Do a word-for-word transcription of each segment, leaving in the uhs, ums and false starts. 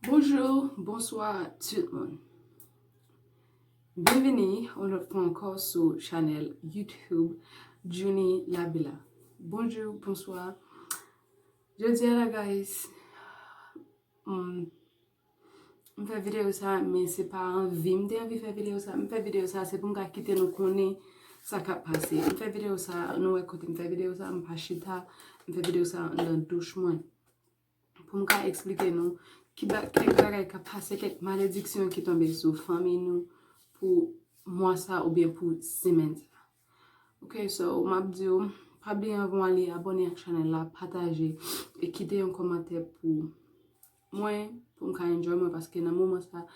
Bonjou, bonswa tout moun. Byenvini yon lòt fwa ankò sou chanèl YouTube Junie Labella. Bonjou, bonswa. Jodi a la, guys, hmm, m fè videyo sa, men se pa anvi m te anvi fè videyo sa. M fè videyo sa, se pou m ka kite nou konnen sa k ap pase. M fè videyo sa, nou wè kote m fè videyo sa, m pa chita. M fè videyo sa anndan douch mwen. Pou m ka eksplike nou ki ba-, kèk bagay k ap pase, kèk malediksyon ki tonbe sou fanmi nou pou mwa sa oubyen pou semèn sa. Ok, so, m ap di w, pa bliye anvan w ale, abòne ak chanèl la, pataje, e kite yon kòmantè pou mwen, pou m ka enjoy mwen, paske nan moman sa,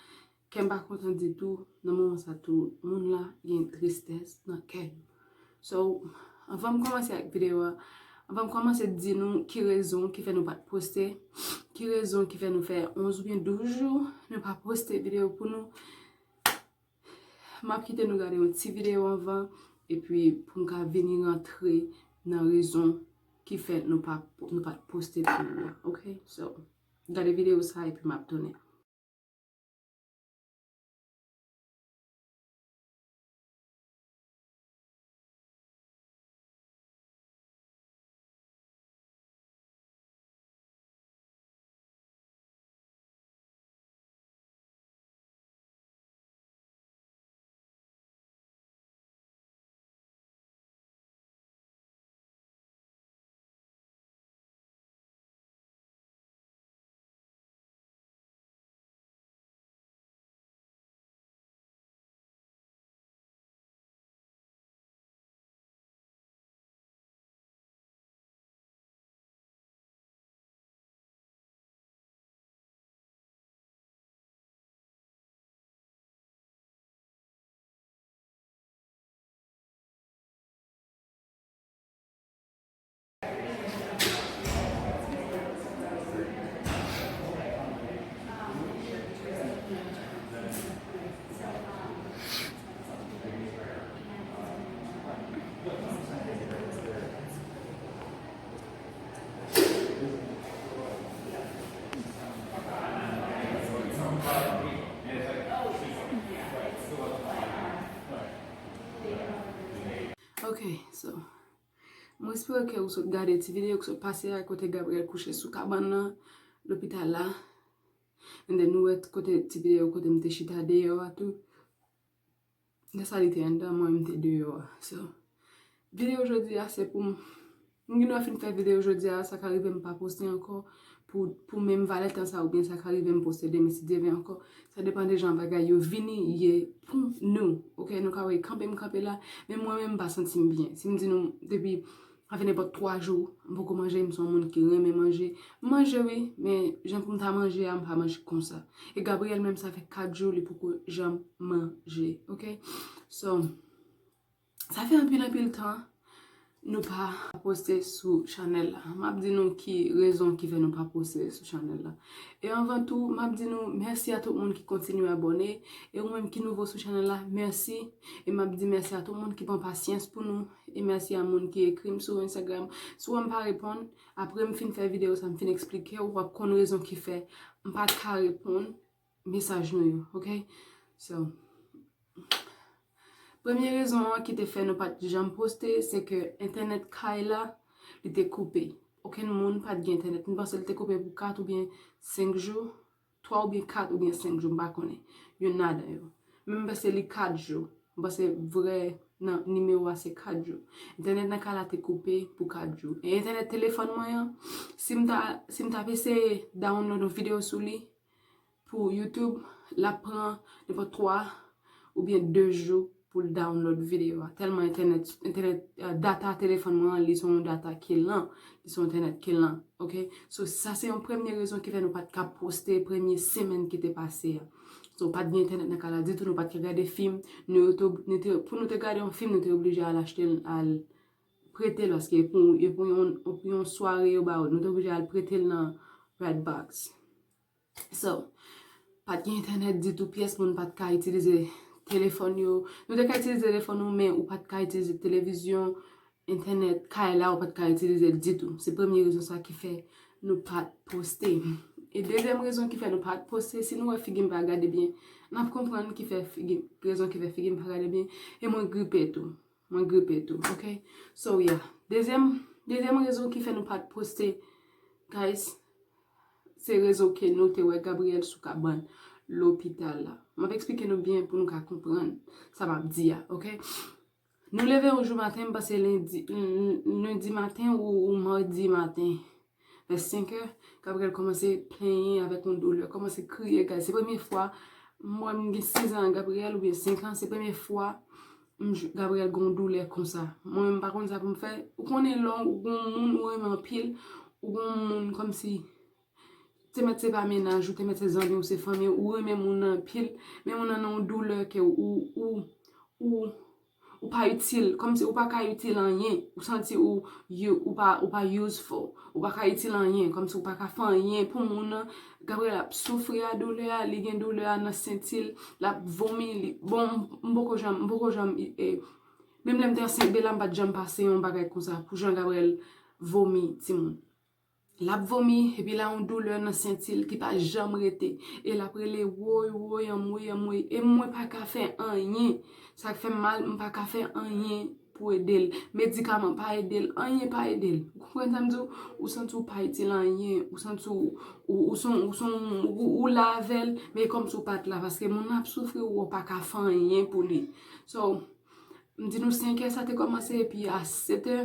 kè m pa kontan ditou, nan moman sa, tout moun la gen tristès nan kè yo. So, anvan m kòmanse ak videyo a, anvan m kòmanse di nou ki rezon ki fè nou pa t poste, ki rezon ki fè nou fè onz oubyen douz jou nou pa poste videyo pou nou, m ap kite nou gade yon ti videyo anvan, epi pou m ka vini rantre nan rezon ki fè nou pa, nou pa t poste pou nou an, ok? So, gade videyo sa epi m ap tounen. Ok, so, mwen espere ke ou sot gade ti videyo ki sot pase a, kote Gabriel kouche sou kabann nan, lopital la. And then nou wè kote ti videyo kote m te chita deyò a tou. Nan sa li te anndan, mwen m te deyò a. So, videyo jodi a se pou m, m gen dwa fin fè videyo jodi a, sa ka rive m pa poste ankò pou, pou menm valè tan sa, oubyen sa ka rive m poste demen si Dye vle ankò. Sa depann de jan bagay yo vini ye pou nou. Ok, nou ka wè kanpe m kanpe la, men mwen menm m pa santi m byen. Si m di nou depi sa fè nenpòt twa jou, m poko manje, m se yon moun ki renmen manje. M manje wi, men jan pou m ta manje a, m pa manje konsa. E Gabriel menm sa fè kat jou, li poko janm manje, ok? So, sa fè anpil, anpil tan nou pa poste sou chanèl la. M ap di nou ki rezon ki fè nou pa poste sou chanèl la. E anvan tou, m ap di nou mèsi a tout moun ki kontinye abòne. E ou menm ki nouvo sou chanèl la, mèsi. E m ap di mèsi a tout moun ki pran pasyans pou nou. E mèsi a moun ki ekri m sou Instagram. Si w wè m pa reponn, apre m fin fè videyo sa, m fin eksplike w, w ap konn rezon ki fè m pa t ka reponn mesaj nou yo, ok? So, premye rezon an ki te fè nou pa t janm poste, se ke entènèt kay la, li te koupe. Okenn moun pa t gen entènèt. M panse l te koupe pou kat oubyen senk jou. Twa oubyen kat oubyen senk jou, m pa konnen. Youn ladan yo. Men m panse li kat jou. M panse vrè nan nimewo a se kat jou. Entènèt nan kay la te koupe pou kat jou. E entènèt telefòn mwen an, si m ta, si m t ap eseye download yon videyo sou li pou YouTube, l ap pran nenpòt twa oubyen de jou pou l download videyo a. Tèlman entènèt, entènèt, eh, data telefòn mwen an, li se yon data ki lan, li se yon entènèt ki lan, ok? So, sa se yon premye rezon ki fè nou pa t ka poste premye semèn ki te pase a. So, pa t gen entènèt nan kay la ditou, nou pa t ka gade fim, nou te ob-, nou te, pou nou te gade yon fim, nou te oblije al achte l, al prete l, paske e pou, e pou yon, pou yon sware yo ba ou, nou te oblije al prete l nan Redbox. So, pa t gen entènèt ditou, pyès moun pa t ka itilize telefòn yo. Nou te ka itilize telefòn nou, men ou pa t ka itilize televizyon, entènèt, kay la, ou pa t ka itilize l ditou. Se premye rezon sa ki fè nou pa t poste. E dezyèm rezon ki fè nou pa t poste, si nou wè figi m pa gade byen, n ap konprann ki fè figi, rezon ki fè figi m pa gade byen, e mwen gripe tou. Mwen gripe tou, ok? So, yeah. Dezyèm, dezyèm rezon ki fè nou pa t poste, guys, se rezon ke nou te wè Gabriel sou kabann lopital la. M ap eksplike nou byen pou nou ka konprann sa m ap di a, ok? Nou leve yon jou maten, m panse lendi, l-, l-, lendi maten ou, ou madi maten. Vè senkè, Gabriel kòmanse plenyen avèk yon doulè, kòmanse kriye, guys. Se premye fwa, mwen, m gen sis an, Gabriel, oubyen senk an, se premye fwa m j-, Gabriel gen yon doulè konsa. Mwen menm, m pa konn sa pou m fè. Ou konnen lè ou gen yon moun ou renmen anpil, ou gen yon moun kòmsi, te mèt se pa mennaj ou, te mèt se zanmi ou, se fanmi ou, ou renmen moun nan anpil, men moun nan nan yon doulè ke ou, ou, ou, ou pa itil, kòmsi ou pa ka itil anyen, ou santi ou, you, ou pa, ou pa useful, ou pa ka itil anyen, kòmsi ou pa ka fè anyen pou moun nan. Gabriel ap soufri a doulè a, li gen doulè a nan senti l, l ap vomi, li, bon, m poko janm, m poko janm, e, menm lè m te ansent de la, m pa t janm pase yon bagay konsa, pou jan Gabriel vomi timoun. L ap vomi, epi l a yon doulè nan senti l ki pa janm rete. E l ap rele woy, woy, anmwey, anmwey. E mwen pa ka fè anyen. Sa k fè m mal, m pa ka fè anyen pou ede l. Medikaman pa ede l, anyen pa ede l. Ou konprann sa m di w? Ou santi w pa itil anyen, ou santi w, ou, ou son, ou son, ou, ou la avè l, men kòmsi w pa t la, paske moun nan ap soufri, ou pa ka fè anyen pou li. So, m di nou senkè sa te kòmanse, epi a setè,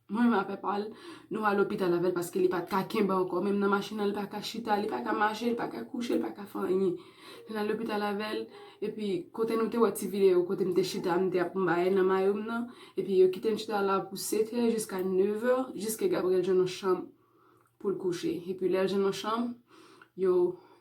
mwen menm apre pa l, nou al lopital avè l paske li pa t ka kenbe ankò. Menm nan machin nan, li pa ka chita, li pa ka mache, li pa ka kouche, li pa ka fè anyen. Nou al lopital avè l, epi kote nou te wè ti videyo, kote m te chita, m te ap bay nan mayo m nan, epi yo kite n chita la pou setè jiska nevè, jiske Gabriel jwenn yon chanm pou l kouche. Epi lè l jwenn yon chanm, yo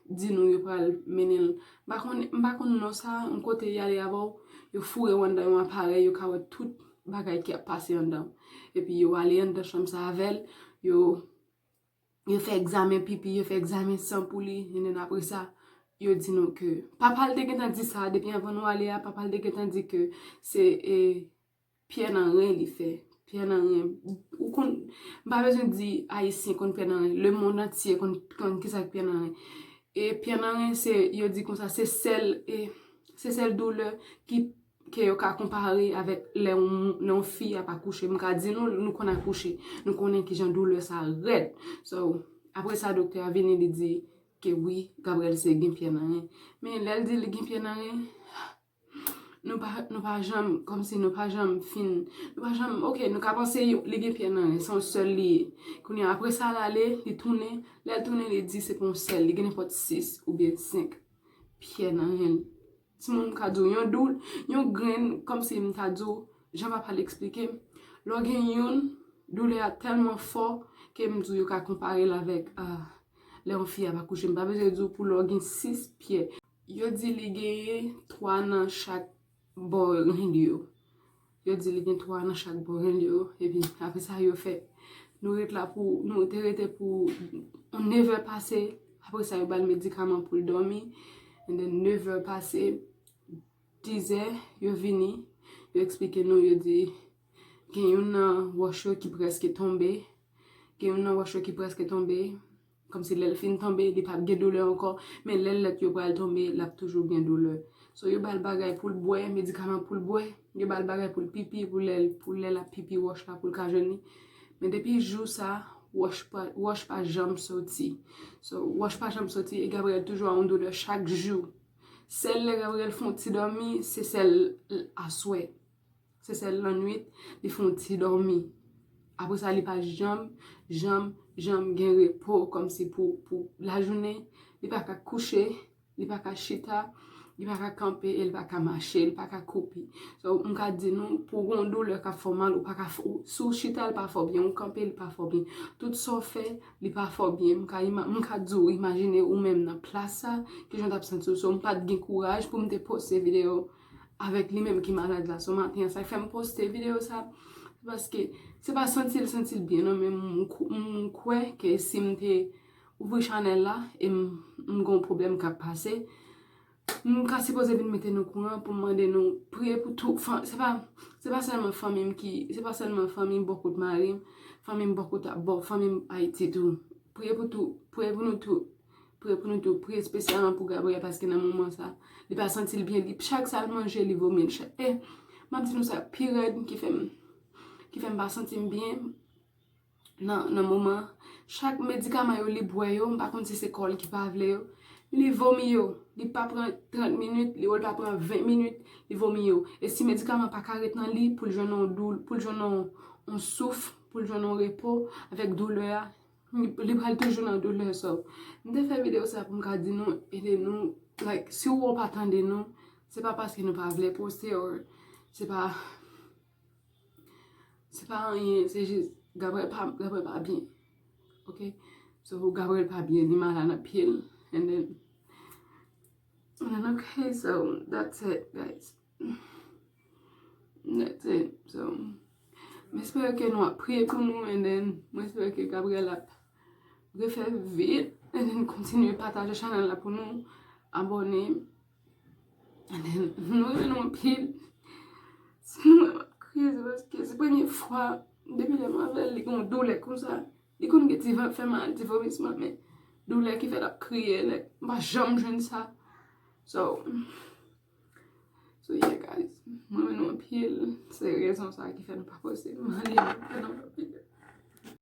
di nou yo pral mennen l. M pa konn, m pa konn non sa, yon kote y ale avè w, yo foure w anndan yon aparèy, yo ka wè tout bagay ki ap pase anndan. Epi yo ale anndan chanm sa avè l, yo, yo fè egzamen pipi, yo fè egzamen san pou li, and then apre sa, yo di nou ke papa l te gentan di sa, depi anvan nou ale a, papa l te gentan di ke se, e, pyè nan ren li fè. Pyè nan ren. Ou konn, m pa bezwen di Ayisyen konn pyè nan ren. Lemonn antye konn, konn kisa k pyè nan ren. E pyè nan ren, se, yo di konsa, se sèl, e, se sèl doulè ki, ke yo ka konpare avèk lè yon, lè yon fi ap akouche. M ka di nou, nou konn akouche. Nou konnen kijan doulè sa rèd. So, apre sa, doktè a vini, li di ke wi, Gabriel se gen pyè nan ren. Men lè l di li gen pyè nan ren, nou pa, nou pa janm, kòmsi nou pa janm fin, nou pa janm, ok, nou ka panse yo, li gen pyè nan ren, se yon sèl li ye. Kounye a, apre sa, l ale, li tounen, lè l tounen, li di se pa yon sèl, li gen nenpòt sis oubyen senk pyè nan ren l. Timoun, m ka di w, yon doul, yon grenn, kòmsi m ta di w, jan papa l eksplike m, lè w gen youn, doulè a tèlman fò ke m di w yo ka konpare l avèk, ah, lè yon fi ap akouche. M pa bezwen di w pou lè w gen sis pyè. Yo di li genyen twa nan chak bò ren li yo. Yo di li gen twa nan chak bò ren li yo. Epi apre sa yo fè. Nou ret la pou, nou te rete pou nevè pase. Apre sa yo ba l medikaman pou l dòmi. And then nevè pase, dizè, yo vini. Yo eksplike nou, yo di gen youn nan wòch yo ki prèske tonbe. Gen youn nan wòch yo ki prèske tonbe. Kòmsi lè l fin tonbe, li p ap gen doulè ankò, men lè l lèt yo pral tonbe, l ap toujou gen doulè. So, yo ba l bagay pou l bwè, medikaman pou l bwè, yo ba l bagay pou l pipi, pou lè l, pou lè l ap pipi wòch la, pou l ka jwenn li. Men depi jou sa, wòch pa, wòch pa janm soti. So, wòch pa janm soti, e Gabriel toujou a yon doulè chak jou. Sèl lè Gabriel fè yon ti dòmi, se sèl aswè. Se sèl lannwit, li fè yon ti dòmi. Apre sa, li pa janm, janm, janm gen repo, kòmsi pou, pou lajounen, li pa ka kouche, li pa ka chita, li pa ka kanpe, e li pa ka mache, li pa ka koupi. So, m ka di nou, pou w gen yon doulè k ap fè w mal, ou pa ka fè, ou, si w chita, li pa fè w byen, ou kanpe, li pa fè w byen. Tout sa w fè, li pa fè w byen. M ka ima-, m ka di w, imajine ou menm nan plas sa, kijan w t ap santi w. So, m pa t gen kouraj pou m te poste videyo avèk li menm ki malad la. So, maten an, sa k fè m poste videyo sa, se paske se pa santi l, santi l byen, non, men m, m kwè ke si m te ouvri chanèl la, e m, m gen yon pwoblèm k ap pase, m ka sipoze vin mete nou kouran pou m mande nou priye pou tout fan-, se pa, se pa sèlman fanmi m ki, se pa sèlman fanmi m bò kot mari m, fanmi m bò kot a, bò, fanmi m Ayiti tou. Priye pou tou, priye pou nou tou. Priye pou nou tou, priye espesyalman pou Gabriel, paske nan moman sa, li pa santi l byen, li, chak sa l manje, li vomi l. Chak, e, m ap di nou sa pi rèd ki fè m, ki fè m pa santi m byen nan, nan moman. Chak medikaman yo li bwè yo, m pa konn si se kò l ki pa vle yo, li vomi yo. Li pa pran trant minit, li, ou l pa pran ven minit, li vomi yo. E si medikaman pa ka ret nan li, pou l jwenn yon doul, pou l jwenn yon, yon souf, pou l jwenn yon repo avèk doulè a, li, li pral toujou nan doulè. So, m te fè videyo sa pou m ka di nou, ede nou, like, si w pa tande nou, se pa paske nou pa vle poste, or, se pa, se pa anyen, se jis Gabriel pa, Gabriel pa byen. Ok? So, Gabriel pa byen, li malad anpil. And then, and then, okay, so, that's it, guys. That's it. So, m espere ke nou ap priye pou nou, and then, m espere ke Gabriel ap refè vit, and then, kontinye pataje chanèl la pou nou, abòne, and then, nou renmen nou anpil. Si nou wè m ap kriye, se paske se premye fwa, depi lè m avè l, li gen yon doulè konsa. Li konn gen ti vant fè mal, ti vomisman, men doulè ki fè l ap kriye, like, m pa janm jwenn sa. So, so yeah, guys. Mwen renmen nou anpil. Se rezon sa ki fè nou pa poste. M ale, m ale, m ale.